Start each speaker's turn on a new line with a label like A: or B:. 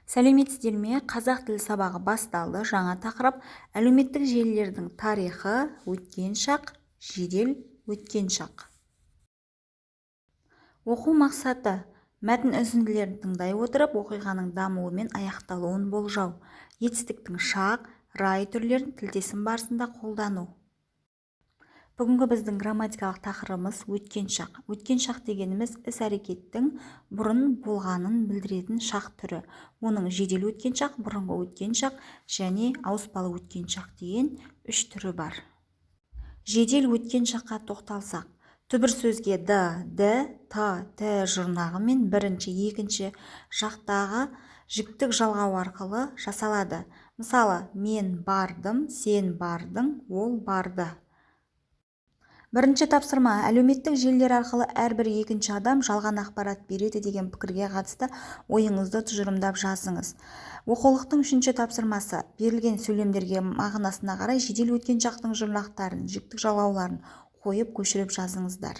A: Сәлеметсіздер ме! Қазақ тілі сабағы басталды. Жаңа тақырып: әлеуметтік желілердің тарихы, өткен шақ, жедел өткен шақ. Оқу мақсаты: мәтін үзінділерін тыңдай отырып, оқиғаның дамуы мен аяқталуын болжау, етістіктің шақ, рай түрлерін тілдесім барысында қолдану. Бүгінгі біздің грамматикалық тақырыбымыз – өткен шақ. Өткен шақ дегеніміз – іс-әрекеттің бұрын болғанын білдіретін шақ түрі. Оның жедел өткен шақ, бұрынғы өткен шақ және ауыспалы өткен шақ деген үш түрі бар. Жедел өткен шаққа тоқталсақ, түбір сөзге д, ді, т, ті жұрнағымен бірінші, екінші жақтағы жіктік жалғау арқылы жасалады. Мысалы, мен бардым, сен бардың, ол барды. Бірінші тапсырма: әлеуметтік желілер арқылы әрбір екінші адам жалған ақпарат береді деген пікірге қатысты ойыңызды тұжырымдап жазыңыз. Оқулықтың үшінші тапсырмасы: берілген сөйлемдерге мағынасына қарай жедел өткен шақтың жұрнақтарын, жіктік жалғауларын қойып, көшіріп жазыңыздар.